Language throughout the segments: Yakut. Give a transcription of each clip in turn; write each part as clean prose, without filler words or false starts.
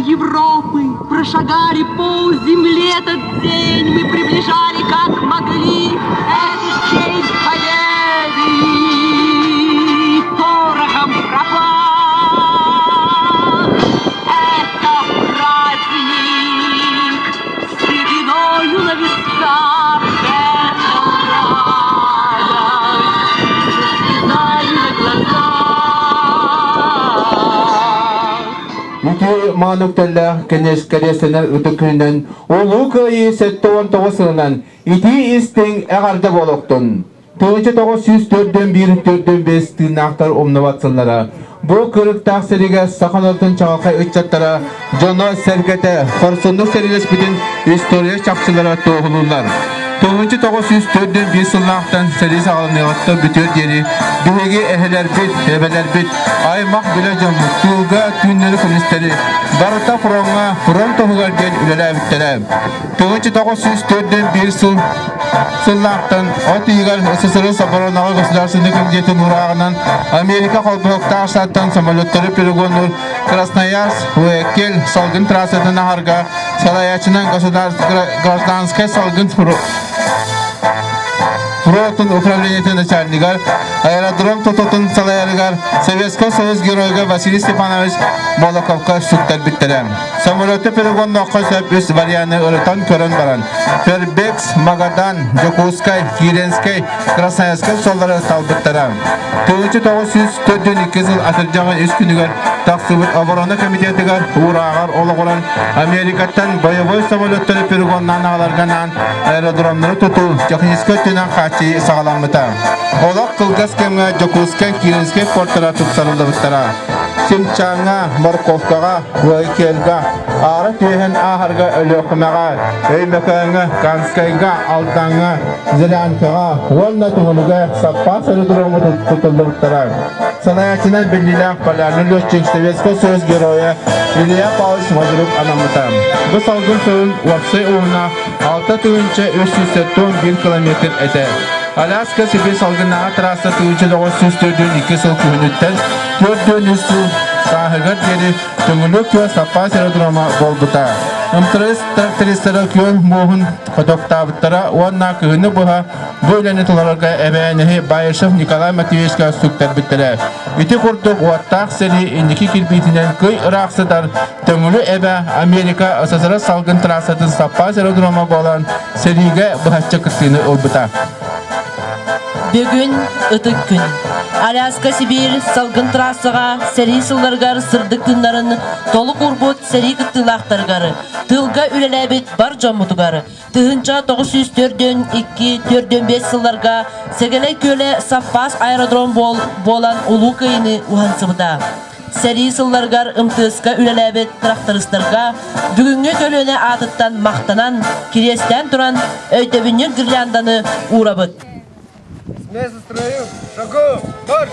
Европы, прошагали пол земли этот день, мы приближали как могли этот день победы. Порохом пропах. Это праздник с сединою на висках, это радость со слезами на глазах. Үтүө мааны үктэллээх кэриэстэнэр ытык күнүнэн Улуу Кыайыы 79 сылынан итии истиҥ эҕэрдэ буолуохтун! 1904 4 тыыннаахтар умнубат сыллара. Бу кырыктаах сэриигэ саха норуотун чаҕылхай ыччаттара дьоно-сэргэтэ хорсуннук сэриилэспитин история чахчылара туоһулууллар. 1904 сыллаахтан сэрии саҕаланыаҕыттан бүтүөр диэри биһиги эһэлэрбит, эбэлэрбит, аймах билэ дьоммут тыылга түүннэри-күнүстэри барыта фроҥҥа, фронт туһугар диэн үлэлээбиттэрэ. 1904 сыл сыллаахтан от ыйыгар СССР оборонаҕа государственный комитетын урааҕынан Америка холбоһуктаах штаттан самолеттары перегоннуур Красноярск, Уэкель салгын трассатын аһарга салайааччынан гражданскай салгын флотун управлениетын начальнигар, аэродром тутуутун салайарыгар Советскай Союз Геройга Василий Степанович Молоковка сүктэрбиттэрэ. Самолету перегоннооххо сөп үс варианы ырытан көрөн баран, Фербекс, Магадан, Дьокуускай, Киренскэй, Красноярскай суоллары талбыттара. 1942 сыл атырдьаҕын үс күнүгэр тахсыбыт оборона комитетыгар уурааҕар олоҕуран Америкаттан боевой самолеттары перегоннаан аҕаларга анаан аэродромнары тутуу техническэй өттүнэн хааччыйыы саҕаламмыта. Олох кылгас кэмҥэ Дьокуускай, Киренскэй портара тупсарыллыбыттара. Симчаҥҥа, Морковкаҕа, Лайкельга, аара түөһэн ааһарга Өлүөхүмэҕэ, Өймөкөөҥҥө, Канскайга, Алдаҥҥа, Зелянкаҕа уонна Туһунуга саппаас аэродрому тутуллубуттара. Салайааччынан биллиилээх полярный летчик Советскай Союз Геройа Илья Павлович Мазрук анаммыта. Бу салгын суолун уопсай уһуна 6371 километр этэ. Аляска Сибирь салгыннааҕы трасса 1942 сыл күһүнүттэн 43 сыл сааһыгар диэри Төҥүлү күөл саппаас аэродрома буолбута. МТС трактористара күөл мууһун хотоктаабыттара уонна кыһыны быһа бу үлэни толорорго эбээнэһи Баишев Николай Матвеевичка сүктэрбиттэрэ. Ити курдук уоттаах сэрии инники кирбиитинэн кый ыраах сытар Төҥүлү эбэ Америка СССР салгын трассатын саппаас аэродрома буолан сэриигэ быһаччы кыттыыны ылбыта. Бүгүн ытык күн. Аляска Сибиир салгын трассаҕа сэрии сылларыгар сырдык тыыннарын толук уурбут сэрии кыттыылаахтарыгар, тыылга үлэлээбит бар дьоммутугар 1942-45 сылларга Сэгэлэй күөлэ саппаас аэродром буолан Улуу Кыайыыны уһансыбыта. Сэрии сылларыгар МТС-ка үлэлээбит тырахтарыстарга бүгүҥҥү көлүөнэ аатыттан махтанан, кириэстээн туран өйдөбүнньүк гирлянданы уурабыт. С места строю, шагом, марш!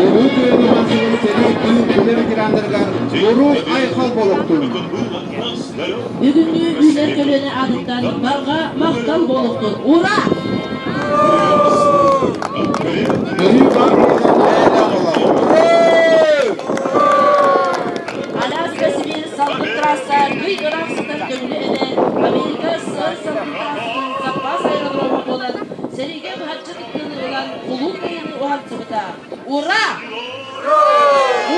Улуу Кыайыы Уһансыбын сэрии тыыл үлэ ветераннарыгар уруй айхал буолуохтун! Бүгүҥҥү үүнэр көлүөнэ аатыттан барҕа махтал буолуохтун! Ура! Өрүү баар буолан эйэлээх олох! Аляска Сибиир салгын трасса кый ыраах сытар Төҥүлү эбэ Америка СССР салгын трассатын саппаас аэродрома буолан, сэриигэ быһаччы кыттыыны ылан Улуу Кыайыыны уһансыбыта. Ура!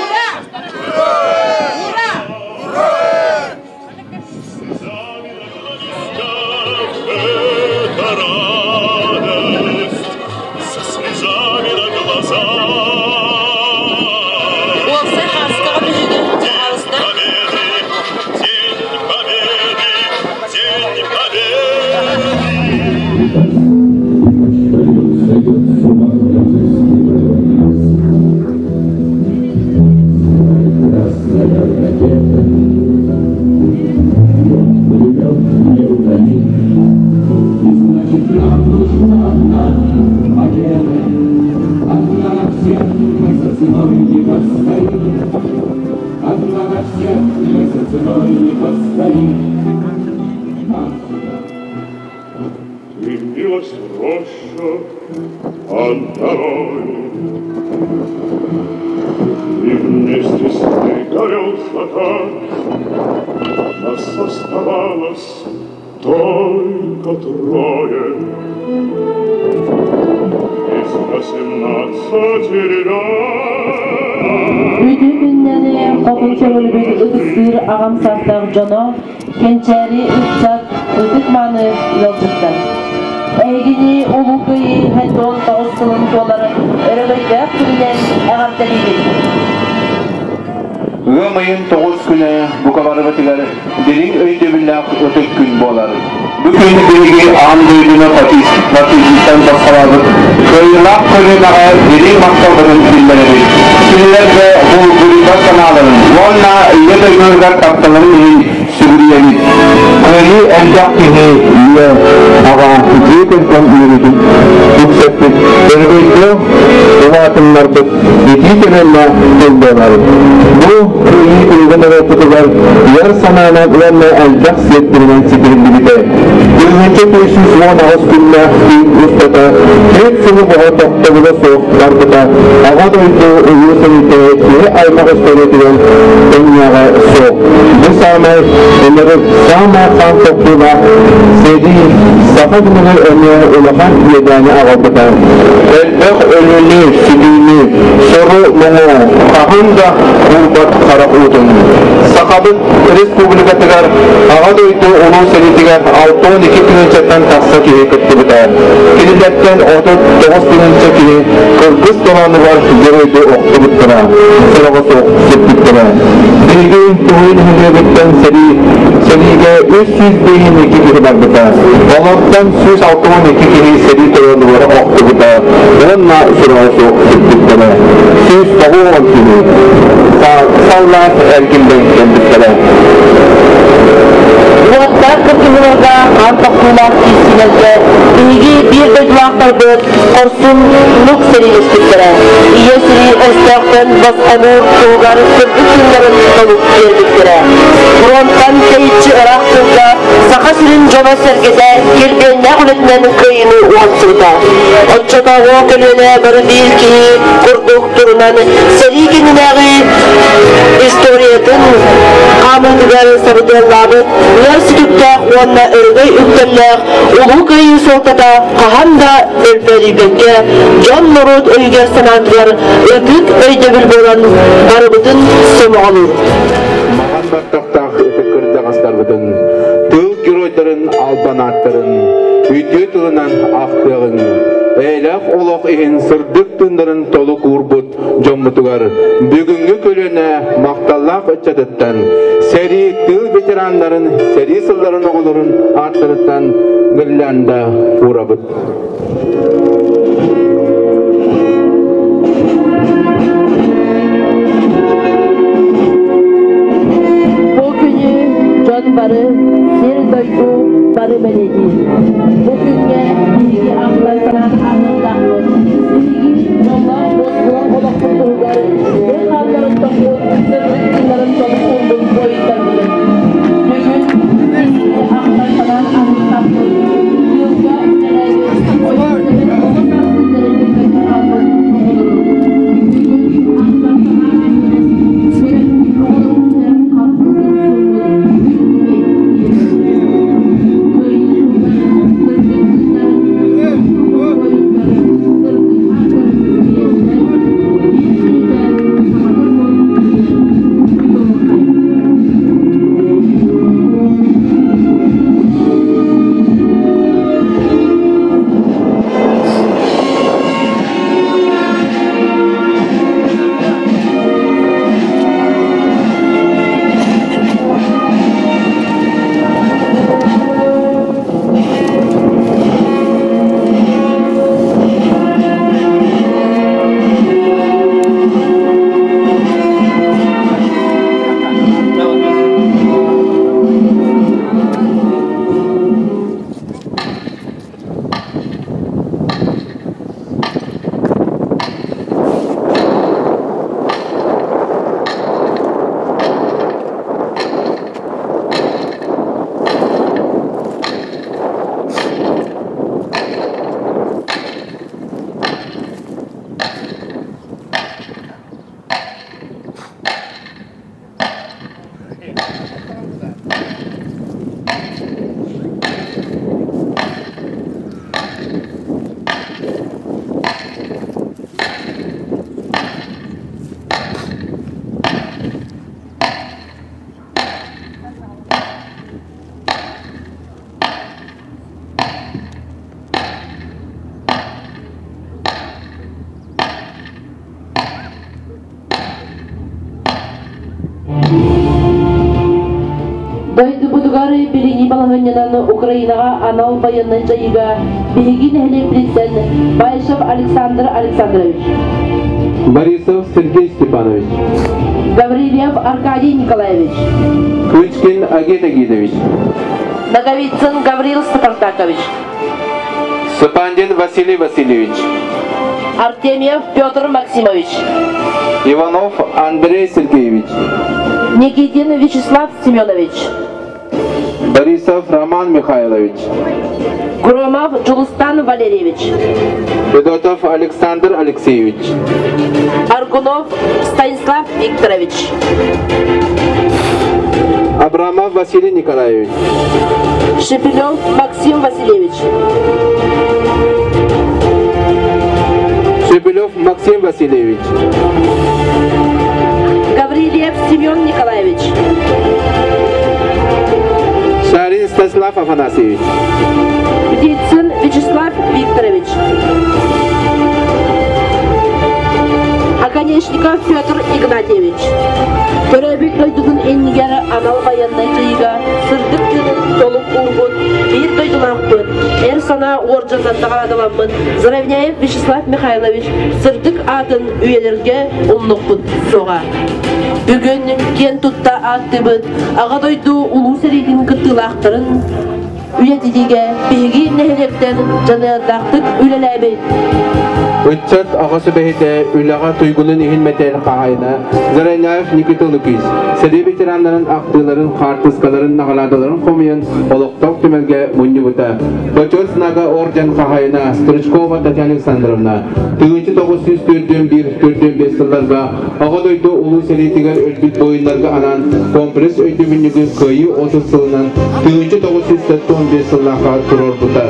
Ура! Ура! Это радость со слезами на глазах. Уопсай хааскаҕа түһүүгэ дьаһалыста. Победы, День Победы, День Победы. Сойдет с ума, разыскивая нас. Красная ракета, пулемет не утомит. И значит, нам нужна одна победа. Одна на всех, мы за ценой не постоим. Одна на всех, мы за ценой не постоим. Нам сюда. Дымилась роща под горой, И вместе с ней горел закат. Нас оставалось только трое Из 18 ребят. Үтүө күнүнэн хотун Төҥүлүбүт ытыктыыр аҕам саастаах дьоно, кэнчээри ыччат, ытык мааны ыалдьыттар. Эһигини Улуу Кыайыы 79 сылын туолар өрөгөйдөөх күнүнэн эҕэрдэлиибит! Ыам ыйын 9 күнэ бука барыбытыгар дириҥ өйдөбүллээх ытык күн буолар. Бу күн биһиги аан дойдуну фашизмтан босхолообут кыайыылаах көлүөнэҕэ дириҥ махталбытын биллэрэбит. Кинилэргэ булгуруйбат санааларын уонна Ийэ дойдуларыгар тапталларын иһин сүгүрүйэбит. Кыайыы элбэх киһи ийэ, аҕа, дьиэ кэргэн үөрүүтүн үксэппит, өрөгөйдөөх улаатыннарбыт итии төлөннөөх тыл буолар. Бу кыайыы күнүгэр норуоппутугар ыар санаанан уонна элбэх сиэттэринэн ситиһиллибитэ. 1418 күннээх түүн устата 4 сылы быһа тохтобула суох барбыта Аҕа дойду Улуу сэриитэ киһи аймах историятыгар тэҥнээҕэ суох. Бу саамай ынырык, саамай хаан тохтуулаах сэрии саха дьонугар эмиэ улахан иэдээни аҕалбыта. Элбэх өлүүнү, сүтүүнү, сору-муҥу хаһан да куурбат харах уутун. Сахабыт Республикатыгар Аҕа дойду Улуу сэриитигэр 62 тыһыынчаттан тахса киһи кыттыбыта. Кинилэртэн 39 тыһыынча киһи кыргыс толоонугар геройдуу охтубуттара, сураҕа суох сүппүттэрэ. Биһиги Туһуй нэһилиэгиттэн сэрии сэриигэ 352 киһи барбыта. Олортон 162 киһи сэрии толоонугар охтубута уонна сураҕа суох сүппүттэрэ. 190 киһи саллаат эргиллэн кэлбиттэрэ. Уоттаах кыргыһыыларга хаан тохтуулаах киирсиилэргэ биһиги биир дойдулаахтарбыт хорсуннук сэриилэспиттэрэ. Ийэ сири өстөөхтөн босхолуур туһугар сырдык тыыннарын толук биэрбиттэрэ. Фронтан тэйиччи ыраах тылга Саха сирин дьоно-сэргэтэ килбиэннээх үлэтинэн кыайыыны уһансыбыта. Оччотооҕу көлүөнэ бары биир киһи курдук турунан сэрии кэннинээҕи историятын хаамыытыгар сабыдыаллаабыт ыар сүтүктээх уонна өрөгөй үктэллээх Улуу Кыайыы суолтата хаһан да өлбөөдүйбэккэ дьон-норуот өйүгэр-санаатыгар ытык өйдөбүл буолан барыбытын сомоҕолуур. Маҕан баттахтаах ытык кырдьаҕастарбытын, тыыл геройдарын албан ааттарын үтүө тылынан ахтыаҕыҥ. Эйэлээх олох иһин сырдык тыыннарын толук уурбут дьоммутугар бүгүҥҥү көлүөнэ махталлаах ыччатыттан, сэрии тыыл ветераннарын, сэрии сылларын оҕолорун ааттарыттан гирлянда уурабыт. Бу күнү дьон бары, сир-дойду бары бэлиэтиир. Бу күҥҥэ биһиги ахтан санаан ааһыахтаахпыт. Биһиги дьоллоох буолуох олохпут туһугар тыа хаалларын тохпут, сырдык тыыннарын толук уурбут буойуттарбытын. Бүгүн биһиги ахтан санаан ааһыахтаахпыт. Тыылга үлэлээбит, ойуун оҕо саас күннэрин билбэккэ хаалбыт оҕолору. Бүгүн ахтан санаан ааһыахтаахпыт. Төрөппүт оҕолорун сүтэрэн хаалбыт. Кини балаһыанньанан Украинаҕа анал байыаннай дьайыыга биһиги нэһилиэкпититтэн Баишев Александр Александрович, Борисов Сергей Степанович, Гаврильев Аркадий Николаевич, Кычкин Агит Агидович, Наговицын Гаврил Спартакович, Сапандин Василий Васильевич, Артемьев Петр Максимович, Иванов Андрей Сергеевич, Никитин Вячеслав Семенович, Борисов Роман Михайлович, Громов Джулустан Валерьевич, Федотов Александр Алексеевич, Аргунов Станислав Викторович, Абрамов Василий Николаевич, Шепелев Максим Васильевич, Шепелев Максим Васильевич, Гаврильев Семен Николаевич, Шарин Станислав Афанасьевич, Птицын Вячеслав Викторович, Оконечников Петр Игнатьевич. Төрөөбүт дойдутун иннигэр анал байыаннай дьайыыга сырдык тыынын толук уурбут биир дойдулаахпыт, эр санаа уордьанынан наҕараадаламмыт Заровняев Вячеслав Михайлович сырдык аатын үйэлэргэ умнукпут суоҕа. Бүгүн киэн тутта ааттыыбыт Аҕа дойду Улуу сэриитин кыттыылаахтарын үйэтитиигэ биһиги нэһилиэктэн дьаныардаахтык үлэлээбит Ыччат аҕа сүбэһитэ үлэҕэ туйгунун иһин мэтээл хаһаайына Зараняев Никита Лукич сэрии ветераннарын ахтыыларын, хаартыскаларын, наҕараадаларын хомуйан олохтоох түмэлгэ мунньубута. Бочуот знага орден хаһаайына Стручкова Татьяна Александровна 1941-45 сылларга Аҕа дойду Улуу сэриитигэр өлбүт буойуннарга анаан комплекс өйдөбүнньүгү Кыайыы 30 сылынан 1975 сыллаахха туруорбута.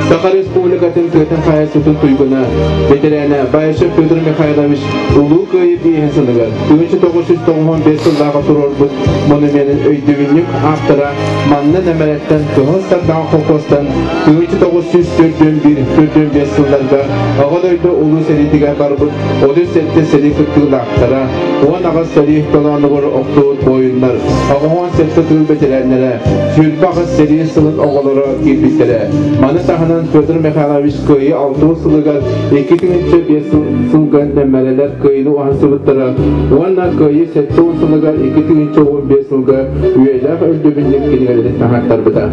Саха Республикатын тыатын хаһаайыстыбатын туйгуна, бэтэрээнэ Баишев Петр Михайлович Улуу Кыайыы биэһин сылыгар 1995 сыллааҕы туруорбут монуменын өйдөбүнньүк автора манна Нэмэрэттэн Кыһыл Сардаҥа колхозтан 1941-45 сылларга Аҕа дойду Улуу сэриитигэр барбыт 37 сэрии кыттыылаахтара, 18 сэрии толоонугар охтубут буойуннар, 87 тыыл бэтэрээннэрэ, 28 сэрии сылын оҕолоро киирбиттэрэ. Маны таһынан Петр Михайлович Кыайыы 60 сылыгар 2005 сылга нэммэлэлэр Кыайыыны уһансыбыттара уонна Кыайыы 70 сылыгар 2015 сылга үйэлээх өйдөбүнньүк кинигэлэрин таһаартарбыта.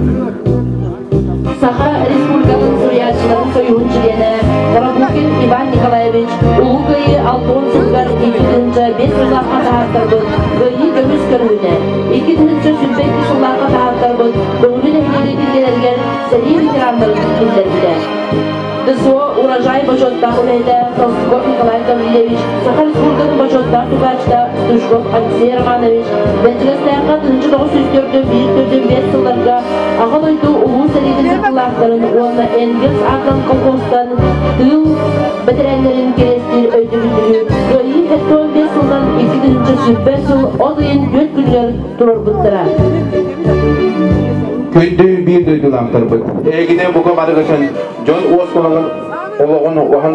Саха Республикатын суруйааччыларын союһун чилиэнэ Тарабукин Иван Николаевич Улуу Кыайыы 60 сылыгар 2005 сыллаахха таһаартарбыт Кыайыы көмүс көрүҥүнэ, 2022 сыллаахха таһаартарбыт Көҥүлү нэһилиэги кинигэлэригэр сэрии ветераннарын киллэрбитэ. ДСО «Урожай» бочуоттаах үлэһитэ Толстуков Николай Гаврильевич, Саха Республикатын бочуоттаах тутааччыта Стручков Алексей Романович, Бэрдьигэстээххэ 1904-1 сылларга Аҕа дойду Улуу сэриитин кыттыылаахтарын уонна Энгельс аатынан колхозтан тыыл бэтэрээннэрин кэриэстиир өйдөбүнньүгү Кыайыы 75 сылынан 2020 сыл от ыйын 4 күнүгэр туруорбуттара. Күндү биир дойдулаахтарбыт, эһигини бука барыгытын дьон уоскулаҥын олоҕун уһан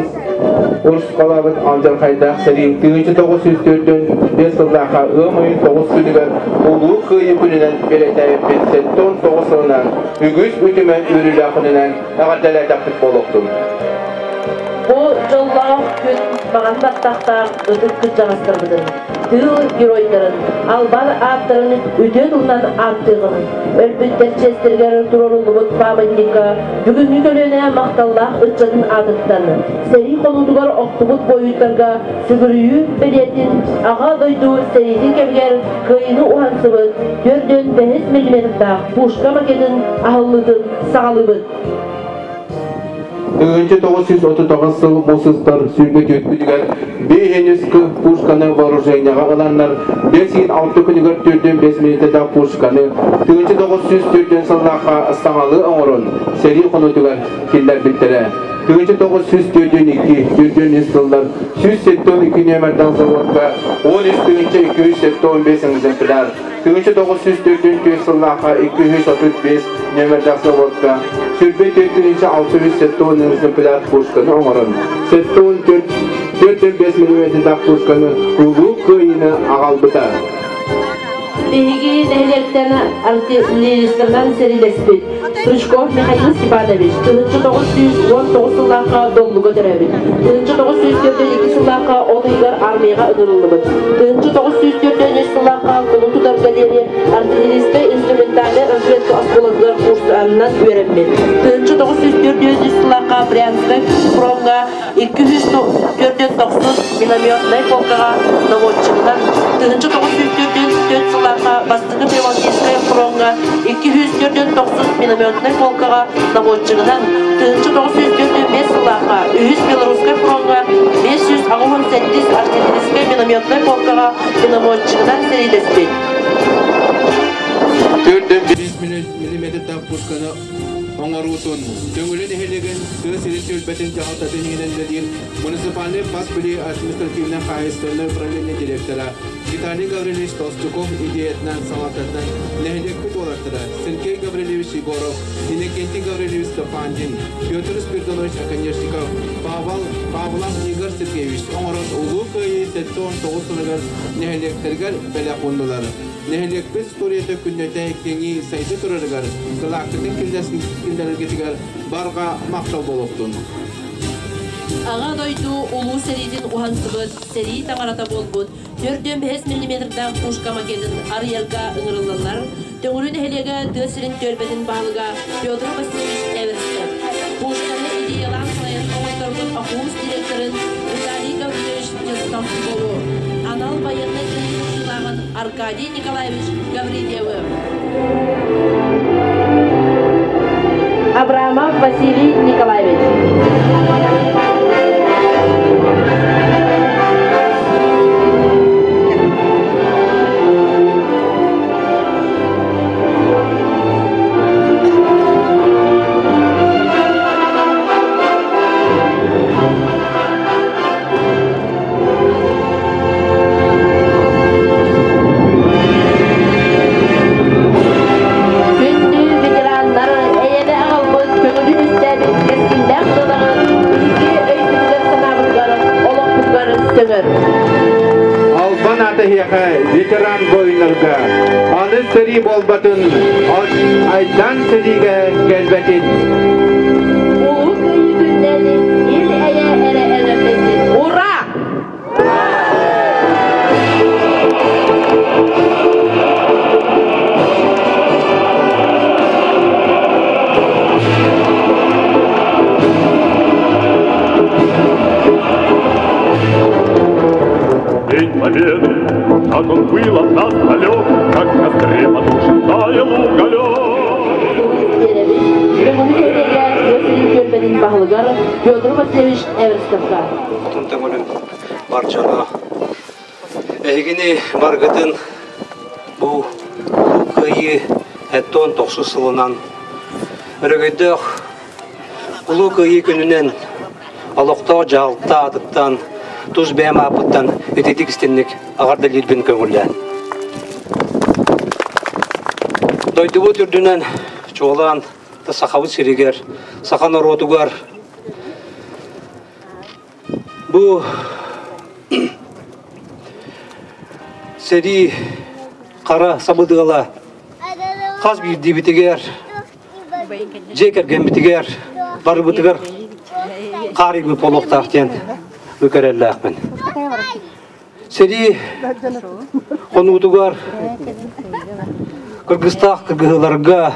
урусхалаабыт алдьархайдаах сэрии 1945 сыллаахха ыам ыйын 9 күнүгэр Улуу Кыайыы күнүнэн бэлиэтээбиппит 79 сылынан үгүс үтүмэн үөрүүлээх күнүнэн эҕэрдэлээтэхпит буолуохтун. Бу дьоллоох күн маҕан баттахтаах ытык кырдьаҕастарбытын, тыыл геройдарын, албан ааттарын үтүө тылынан ааттыаҕын, өлбүттэр чиэстэригэр туруоруллубут пааматньыкка бүгүҥҥү көлүөнэ махталлаах ыччатын аатыттан сэрии хонуутугар охтубут буойуттарга сүгүрүйүү бэлиэтин Аҕа дойду сэриитин кэмигэр кыайыыны уһансыбыт 4,5 миллиметрдаах пушка макетын аһыллыытын саҕалыыбыт. 1939 сыл муус устар сүүрбэ күнүгэр биэһинискы пушканы вооружениеҕа ыланнар 5 6 күнүгэр 4,5 минутадаах пушканы 1904 сыллаахха саҥалыы оҥорон сэрии хонуутугар киллэрбиттэрэ. 1942 4 сыллар 172 нүөмэрдээх заводка 13 275 экземпляр 1944 сыллаахха 235 нүөмэрдээх заводка 24 670 экземпляр пушканы оҥорон 74 4,5 мм пушканы Улуу Кыайыыны аҕалбыта. Биһиги нэһилиэктэн артиллеристарынан сэриилэспит Стручков Михаил Степанович 1919 сыллаахха Доллуга төрөөбүт. 1942 сыллаахха от ыйыгар армияҕа ыҥырыллыбыт. 1943 сыллаахха кулун тутарга диэри артиллерийскай инструментальнай разведка оскуолатыгар курсанынан үөрэммит. 1943 сыллаахха Брянскай фроҥҥа 249 минометнай полкаҕа наводчигынан, 1944 сыллаахха Бастакы Прибалтийскай фроҥҥа 249 минометнай полкаҕа наводчигынан, 1945 сыллаахха Үһүс Белорусскай фроҥҥа 587 артиллерийскай минометнай полкаҕа минометчигынан сэриилэспит. 4 миллиметрдаах пушканы оҥоруутун, Төҥүлү нэһилиэгин тыа сирин түөлбэтин дьаһалтатын иһинэн үлэлиир муниципальнай бас билии административнай хаһаайыстыбаннай управление директора Виталий Гаврильевич Толстяков идеятынан салалтатынан нэһилиэкпит уолаттара Сергей Гаврильевич Егоров, Иннокентий Гаврильевич Степандин, Петр Спиридонович Оконешников, Павел Павлов Игорь Сергеевич оҥорон Улуу Кыайыы 79 сылыгар нэһилиэктэригэр бэлэх ууннулар. Нэһилиэкпит историята күннэтэ кэҥии сайда турарыгар, кылааккытын киллэрэргитигэр барҕа махтал буолуохтун. Аҕа дойду Улуу сэриитин уһансыбыт, сэрии таҥарата буолбут 4,5 миллиметрдаах пушка макетын арыйарга ыҥырыллаллар. Төҥүрү нэһилиэгэ тыа сирин түөлбэтин баһылыга Петр Васильевич Эверстов. Пушканы идеялаан салайан оҥотторбут АХУУС директорын Виталий Гаврильевич Тестовского, анал байыаннай дьайыы кыттыылааҕын Аркадий Николаевич Гаврильевы. Абрамов Василий Николаевич. Күндү ветераннар, эйэни аҕалбыт, көҥүлү түстээбит кэскиллээх дьылаҕыт биһиги өйбүтүгэр-санаабытыгар, олохпутугар сөҥөр. Албан аата эһиэхэ ветеран буойуннарга, аны сэрии буолбатын, айдаан сэриигэ кэлбэтин. Улуу Кыайыы күннээни ил-эйэ эрэ эҥэрдэстин. Ура! День Победы, как он был от нас далек, как в костре потушен таял уголек. Баһылыгар Петр Васильевич Эверстовка. Хотун төҥүлүм бар дьоно эһигини баргытын бу Улуу Кыайыы эттон тохсус сылынан өрөгөйдөөх Улуу Кыайыы күнүнэн олохтоох дьаһалта аатыттан тус бэйэм ааппыттан ититик истинник аҕардалиирбин көҥүллээн. Дойдубут үрдүнэн чуолаан Сахабыт сиригэр, саха норуотугар бу сэрии хара сабыдыала хас биирдиибитигэр, дьиэ кэргэммитигэр барыбытыгар хаарыйбыт буолуохтаах диэн үкэрэллээхпин. Сэрии хонуутугар кыргыстаах кыргыһыыларга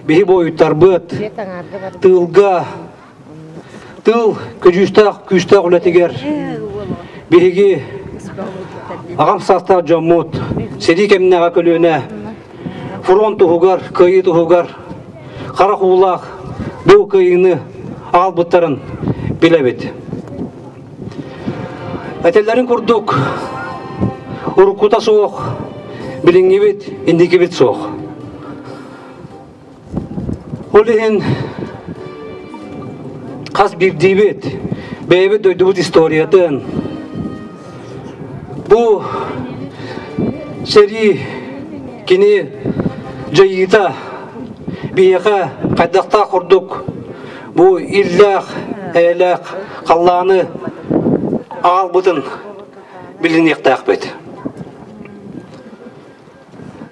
биһи буойуттарбыт тыылга тыыл көдьүүстээх күүстээх үлэтигэр биһиги аҕам саастаах дьоммут сэрии кэмнээҕи көлүөнэ фронт туһугар кыайыы туһугар харах уулаах бу кыайыыны аҕалбыттарын билэбит. Этэллэрин курдук, уруккута суох, билиҥҥибит, инникибит суох. Ол иһин хас биирдиибит бэйэбит дойдубут историятын бу сэрии кини дьайыыта биһиэхэ хайдахтаах курдук бу иллээх, эйэлээх халлааны аҕалбытын билиниэхтээхпит.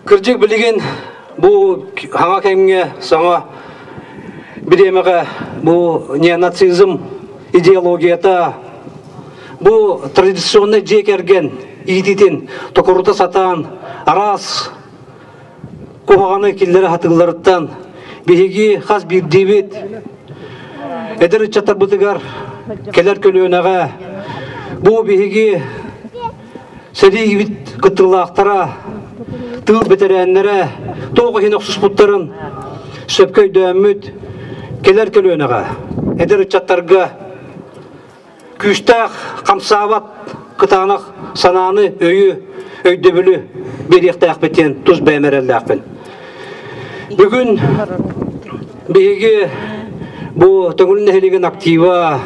Кырдьык билигин бу хаҥа кэмҥэ саҥа бириэмэҕэ бу неонацизм идеологията бу традиционнай дьиэ кэргэн иитиитин токурута сатаан араас куһаҕаны киллэрэ сатыылларыттан биһиги хас биирдиибит эдэр ыччаттарбытыгар кэлэр көлүөнэҕэ бу биһиги сэриибит кыттыылаахтара, тыыл бэтэрээннэрэ туох иһин охсуспуттарын сөпкө өйдөөммүт кэлэр көлүөнэҕэ эдэр ыччаттарга күүстээх хамсаабат кытаанах санааны, өйү, өйдөбүлү биэриэхтээхпит диэн тус бэйэм эрэллээхпин. Бүгүн биһиги бу Төҥүлү нэһилиэгин актива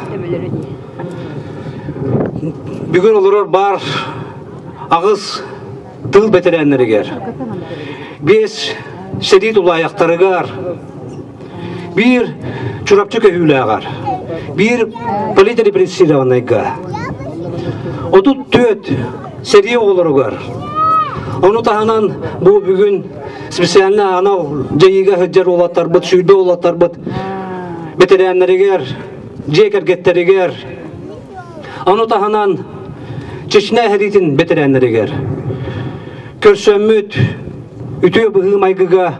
бүгүн олорор баар аҕыс тыыл бэтэрээннэригэр, биэс сэрии тулаайахтарыгар, биир Чурапчы көһүүлээҕэр, биир политрепрессированнайга, 34 сэрии оҕолоругар, ону таһынан бу бүгүн специально анал дьайыыга сылдьар уолаттарбыт, сүүрбэ уолаттарбыт бэтэрээннэригэр, дьиэ кэргэттэригэр, ону таһынан Чечня сэриитин бэтэрээннэригэр көрсөммүт үтүө быһыы майгыга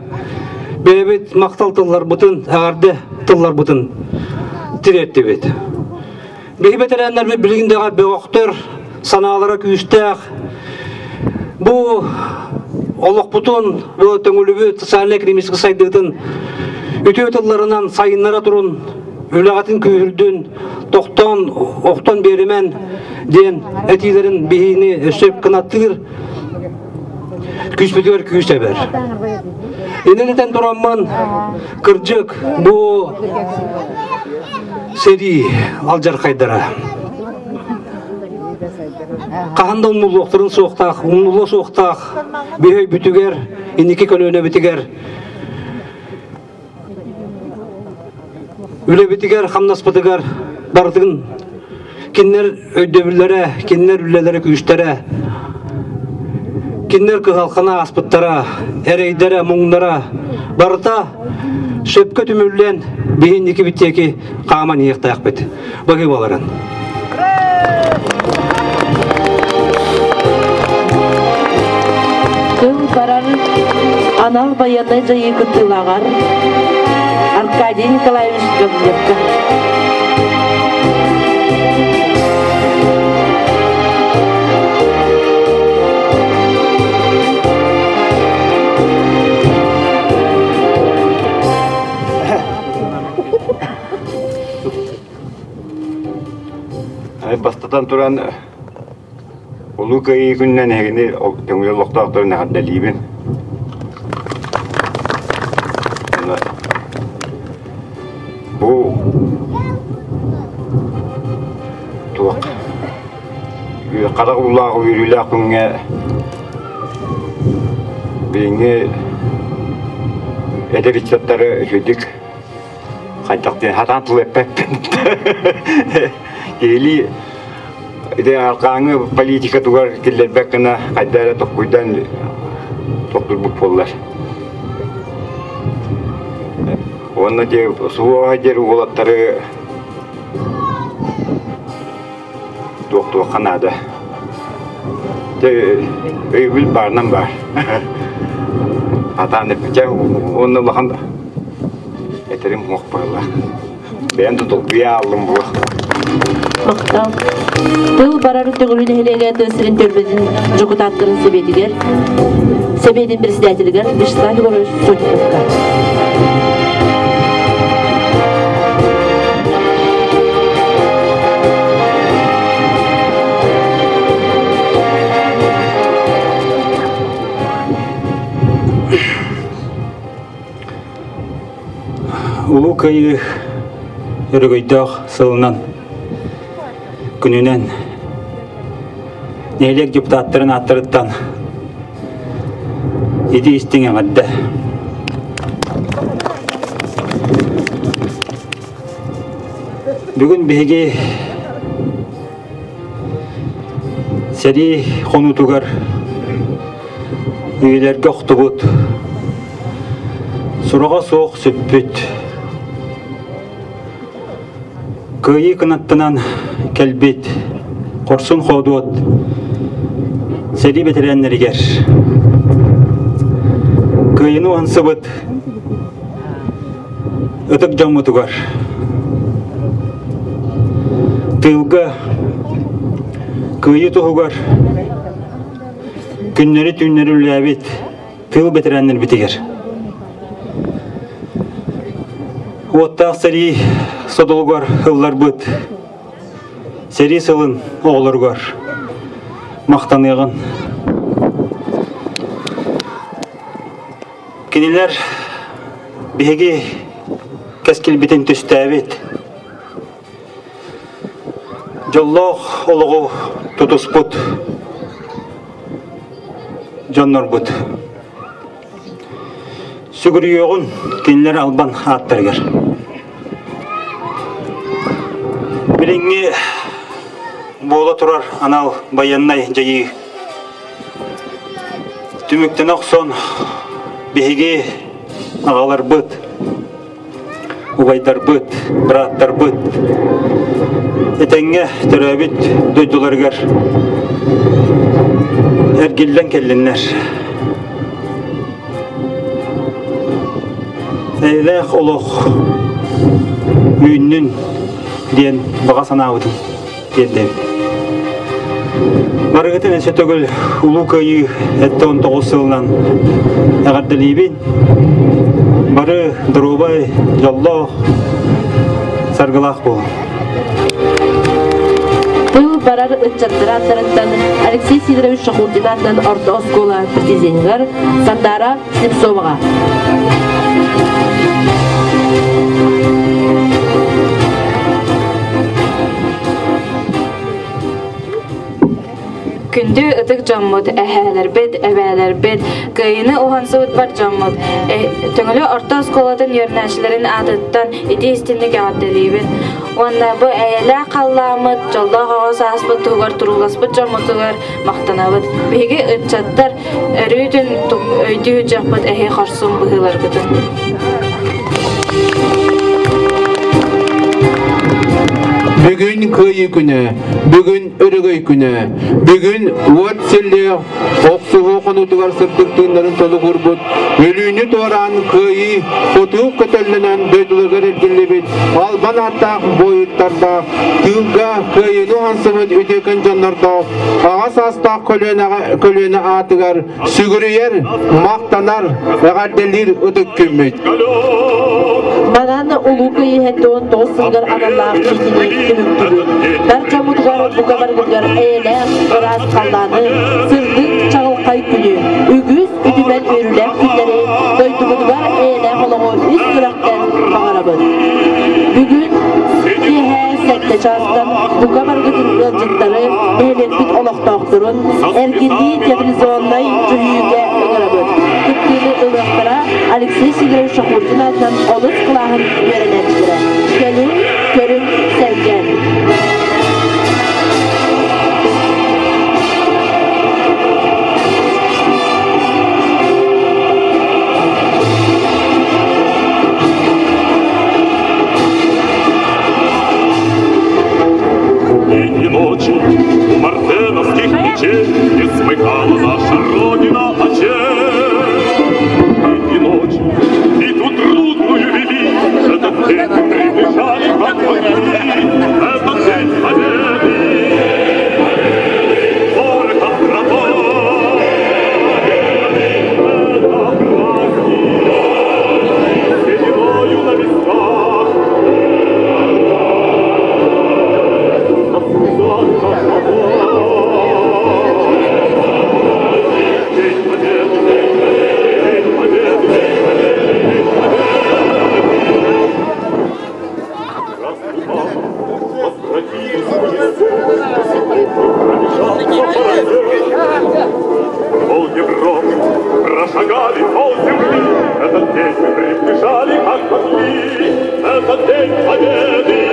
бэйэбит махтал тылларбытын, эҕэрдэ тылларбытын тириэртибит. Биһи бэтэрээннэрбит билигин даҕа бөҕөхтөр, санаалара күүстээх. Бу олохпутун, бу төҥүлүбүт социальнай-экономическай сайдыытын үтүө тылларынан сайыннара турун, үлэҕитин күүһүрдүн, тохтоон, охтон биэримэн диэн этиилэрин биһиини өссө кынаттыыр күүспүтүгэр күүс эбэр. Инэн этэн тураммын, кырдьык, бу сэрии алдьархайдара. Хаһан да умнуллуохтарын суохтаах, умнуллуо суохтаах биһи өйбүтүгэр, инники көлүөнэбитигэр үлэбитигэр, хамнаспытыгар барытын кинилэр өйдөбүллэрэ, кинилэр үлэлэрэ күүстэрэ, кинилэр кыһалҕаны ааспыттара, эрэйдэрэ, муҥнара барыта сөпкө түмүллэн биһи инники биттиэки хааман иһиэхтээхпит. Баһыыбаларын. Тыл барар анал байыаннай дьайыы кыттыылааҕар Аркадий Николаевич Гаврильевка. Бастатан туран, Улуу Кыайыы күнүнэн эһигини көҥүл олохтоохторун эҕэрдэлиибин. Бу туох харах уулаах үөрүүлээх күҥҥэ билиҥҥи эдэр ыччаттары үчүгдүк хайдах диэн сатаан тыл эппэппин. Киһилии ити арҕааҥҥы политика тугар киллэрбэт гына хайда эрэ токкуйдан тохтурбут буоллар. Уонна дьэ суоҕа диэр уолаттары туох-туохха наада. Дьэ өйөбүл баарынан баар. Атаан эппитэ уонна улахан этэрим суох буолла. Бэйэм да долгуйа ааллым буо. Махтал. Тыл барар Төҥүлү нэһилиэгэ тыа сирин төлбөтүн дьокутааттарын сэбиэтигэр, сэбиэтин председателигэр Вячеслав Егорович Сотниковка. Улуу Кыайыы өрөгөйдөөх сылынан, күнүнэн нэһилиэк депутаттарын ааттарыттан ити истиҥ эҕэрдэ. Бүгүн биһиги сэрии хонуутугар Үйэлэргэ охтубут, сураҕа суох сүппүт, кыайыы кынаттанан кэлбит хорсун хоодуот сэрии бэтэрээннэригэр кыайыны уһансыбыт ытык дьоммутугар тыылга кыайыы туһугар күннэри-түүннэри үлэлээбит тыыл бэтэрээннэрбитигэр уоттаах сэрии содулугар ылларбыт сэрии сылын оҕолоругар махтаныаҕын. Кинилэр биһиги кэскилбитин түстээбит дьоллоох олоҕу тутуспут дьоннорбут. Сүгүрүйүөҕүн кинилэр албан ааттарыгар. Билиҥҥи буола турар анал байыаннай дьайыы түмүктэнэ охсон биһиги аҕаларбыт убайдарбыт, бырааттарбыт этэҥҥэ төрөөбүт дойдуларыгар эргиллэн кэллиннэр. Эйэлээх олох үүннүн диэн баҕа санаабытын тиэрдэбит. Барыгытын өссө төгүл Улуу Кыайыы 79 сылынан эҕэрдэлиибин. Бары доруобай, дьоллоох, саргылаах буолуҥ. Тыл барар ыччаттара аттарыттан Алексей Сидорович Шахурдин аатынан орто оскуола президенигэр Сандара Слепцоваҕа. Күндү ытык дьоммут, эһээлэрбит, эбээлэрбит, кыайыыны уһансыбыт бар дьоммут, Төҥүлү орто оскуолатын үөрэнээччилэрин аатыттан итии истинник эҕэрдэлиибин. Уонна бу эйэлээх халлааммыт, дьоллоох оҕо сааспыт туһугар турууласпыт дьоммутугар махтанабыт. Биһиги ыччаттар өрүүтүн өйдүү сылдьыахпыт эһи хорсун быһыыларгытын. Бүгүн Кыайыы күнэ, бүгүн Өрөгөй күнэ, бүгүн уот силлиэх охсуһуу хонуутугар сырдык тыыннарын толугурбут, өлүүнү туораан кыайыы хотуу көтөллөнөн дойдуларыгар эргиллибит албан ааттаах буойуттардаах, тыылга кыайыыны уһансыбыт үтүөкэн дьоннордоох аҕа саастаах көлүөнэҕэ көлүөнэ аатыгар сүгүрүйэр, махтанар, эҕэрдэлиир ытык күммүт. Манан Улуу Кыайыы 79 сылыгар аналлаах миитини түмүктүүбүт. Бар дьоммутугар бука баргытыгар эйэлээх, ыраас халлааны, сырдык чаҕылхай күнү, үгүс үтүмэн үөрүүлээх күннэри, дойдубутугар эйэлээх олоҕу ис сүрэхтэн баҕарабыт. Бүгүн киэһэ сэттэ чаастан бука баргытын ыалдьыттары, нэһилиэкпит олохтоохторун эргиллии театрализованнай дьүһүйүүгэ ыҥырабыт. Кыттыыны ылыахтара Алексей Сидорович Шахурдин аатынан олус кылааһын үөрэнээччилэрэ. Кэлин, көрүҥ, сэргээн. Дни и ночи у мартеновских печей Не смыкала наша Родина очей. Дни и ночи битву трудную вели, Этот день мы приближали, как могли, Этот день победы. Порохом пропал. Это праздник, сединою на висках. На слезах День Победы, День Победы, День Победы. Возвратились в лесу, пробежал Пол Европы прошагали, пол земли. Этот день мы приближали, как могли. Этот день победы.